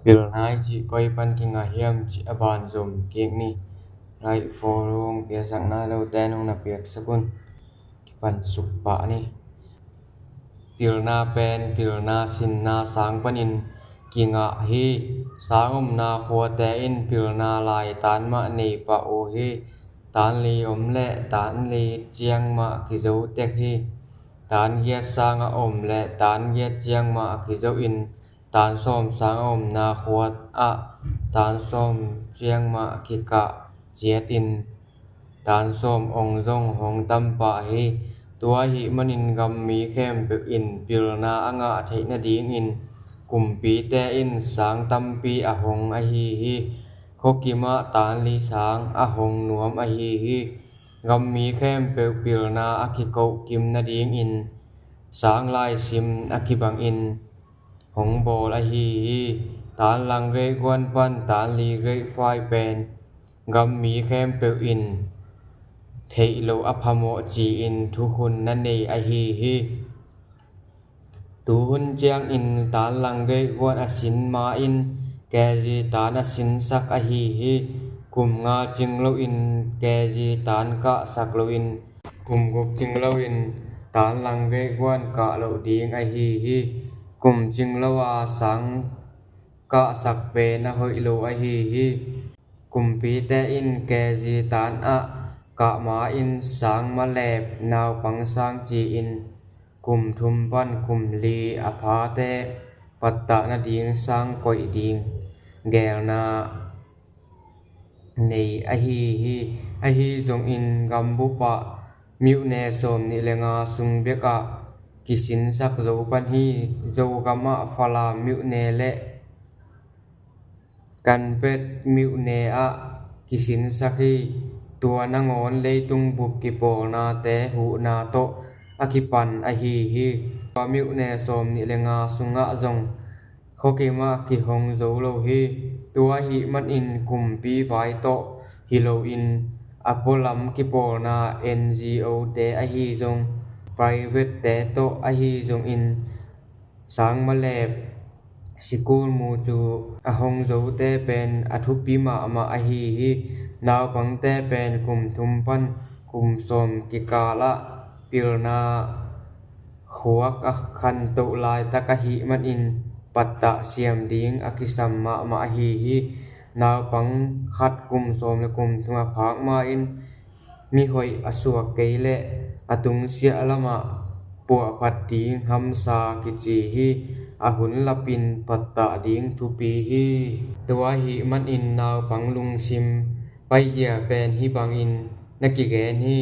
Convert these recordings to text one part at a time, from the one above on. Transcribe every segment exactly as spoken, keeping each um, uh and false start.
Pilna i cih koi pan kingah hiam cih a ban zom kik ni. Like, follow, piaksak nai lote nong na piaksak un. Kipan suk pah ni. Pilna pen pilna sinna sang panin kingah hi. Sang omna khuate in pilna lai tan mah nei pah uh hi. Tan li om le tan li ciang mah kizo tek hi. Tan giat sang a om le tan giat ciang mah a kizo in, tan sawm sang a omna khua ah tan sawm ciang mah kikah ciat in, tan sawm ong zong hong tam pah hi. Tua ahih manin gammi khempeuh in pilna a ngah theih nadingin kumpite in sang tampi a hong ahi hi. Khuakim ah tan li sang a hong nuam ahi hi. Gammi khempeuh pilna a kikohkim nadingin sang laisim a kibangin hong bawl ahi hi. Tan lang grade one pan tan li grade five pen gammi khempeuh in theih loh a phamawh ci-in thukhun na nei ahi hi. Tuhun ciangin tan lang grade one a sin ma-in K G tan a sinsak ahi hi. Kum nga cing loin K G tan kahsak loin, kum guk cing loin tan lang grade one kah loh ding ahi hi. Kum cing lo a sang kahsak pen a hoih lo ahi hi. Kumpite in K G tan ah kah ma-in sang malep naupang sang ci-in kum thum pan kum li a phate pattah nading sang koih ding geelna nei ahi hi. Ahi zongin gambup ah myone sawm nih le nga sung bek ah kisinsak zo pan hi. Zogam ah Falam myone le Kanpet myone ah kisinsak hi. Tua nangawn leitung bup kipawlnate huhna tawh a kipan ahi hi. Tua myone sawm nih le nga sungah zong khuakim ah kihong zo lo hi. Tua ahih manin kumpi vai tawh hi loin a pualam kipawlna N G O te ahi zong, private te tawh ahi zongin sang malep sikul mu cu a hong zote pen a thupi mahmah ahi hi. Naupangte pen kum thum pan kum sawm kikal ah pilna khuak a khantoh laitak ahih manin pattah siam ding a kisam mahmah ahi hi. Naupang khat kum sawm le kum thum a phak ma-in mihoih a suak kei leh a tungsiah lamah puahphat ding hamsa kici hi. A hun lapin pattah ding thupi hi. Tua ahih manin naupang lungsim paizia pen hih bangin na kigen hi.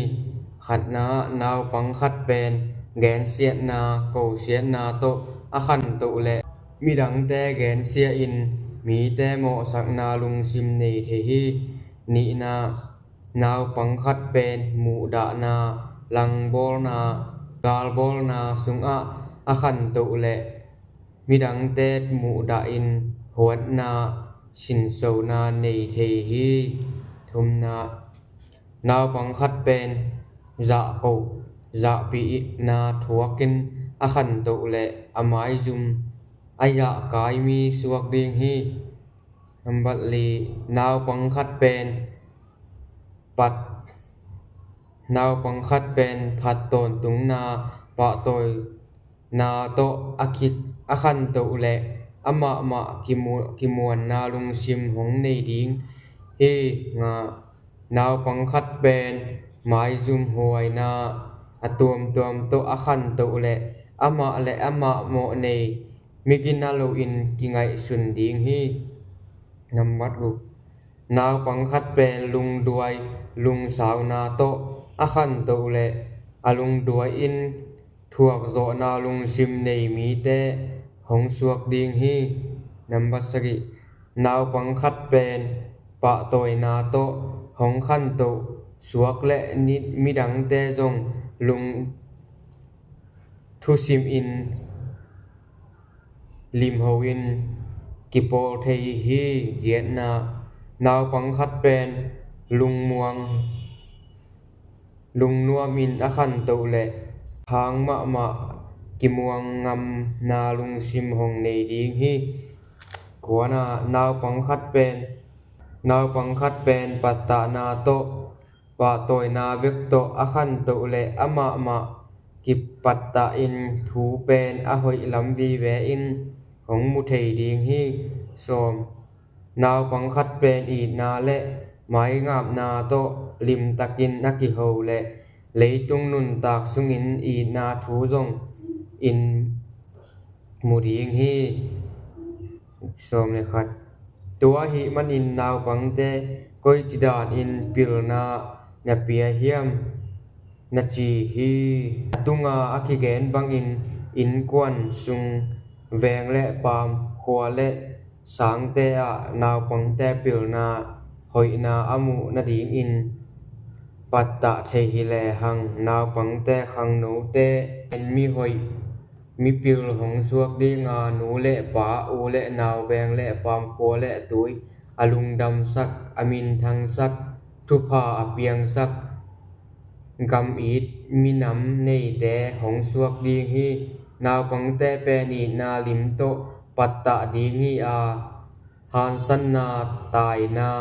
Khatna ah naupang khat pen gensiatna, kosiatna tawh a khantoh leh midangte gensia in mite mawhsakna lungsim nei thei hi. Nihna, naupang khat pen muhdahna, langbawlna, galbawlna sungah a khantoh leh midangte muhdah in huatna, sinsona nei thei hi. Thumna, naupang khat pen zahko, zahpihna thuakin a khantoh leh a maizum a zahkai mi suak ding hi. Nambat li, naupang khat pen pat, naupang khat pen phat tawntungna, pahtawina tawh a kik a khantoh leh amahmah kimu-, kimuanna lungsim hong nei ding hi. Nga, naupang khat pen maizum huaina a tuamtuam tawh a khantoh leh amah le amah mawhnei migina loin kingaihsun ding hi. Nambat guk, naupang khat pen lungduai, lungsauna tawh a khantoh leh a lungduai in thuakzawhna lungsim nei mite hong suak ding hi. Nambat sagih, naupang khat pen pahtawina tawh hong khantoh suak leh ni-, midangte zong lung thusim in limho in kipawl thei hi. Giatna, naupang khat pen lungmuang, lungnuam in a khantoh leh hang mahmah kimuang ngamna lungsim hong nei ding hi. Kuana naupang khat pen, naupang khat pen pattahna tawh, pahtawina bek tawh a khantoh leh amah mah kipattah in thu pen a hoih lam vive in hong mu thei ding hi. Sawm. Naupang khat pen itna le maingapna tawh limtakin a kiho leh leitung nuntak sungin itna thu zong in mu ding hi. Sawm le khat. Tua ahih manin naupangte koici danin pilna na pia hiam na ci hi. A tunga a kigen bangin innkuan sung, veng le paam, khua le sangte ah naupangte pilna hoihna a muh nadingin pattah thei hi lehang, naupangte khangnote en mi hoih mipil hong suak dinga, nu le pa, u le nau, veng le paam, khua le tui a lungdamsak, a minthangsak, thupha a piangsak, gam it minam neite hong suak ding hi. Naupangte pen itna lim tawh pattah ding hi a, hansanna, taina,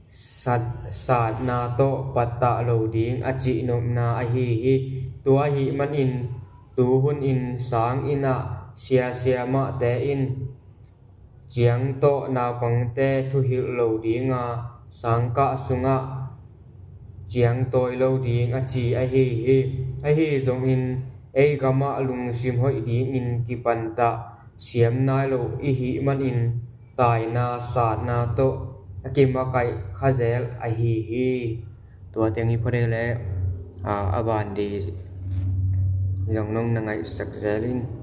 sat-, satna tawh pattah lo ding a cihnopna ahi hi. Tua ahih manin tu hunin sang innah siasia mahte in ciang tawh naupangte thuhilh lo dinga, sangkah sungah ciangtawi lo ding a ci ahi hi. Ahi zongin ei gamah lungsim hoih dingin kipantah siam nai lo ihih manin taina, satna tawh a kimakaih khazel ahi hi. Tua teng hi phot ei le, a, a ban di zong nong na ngaihsak zel in.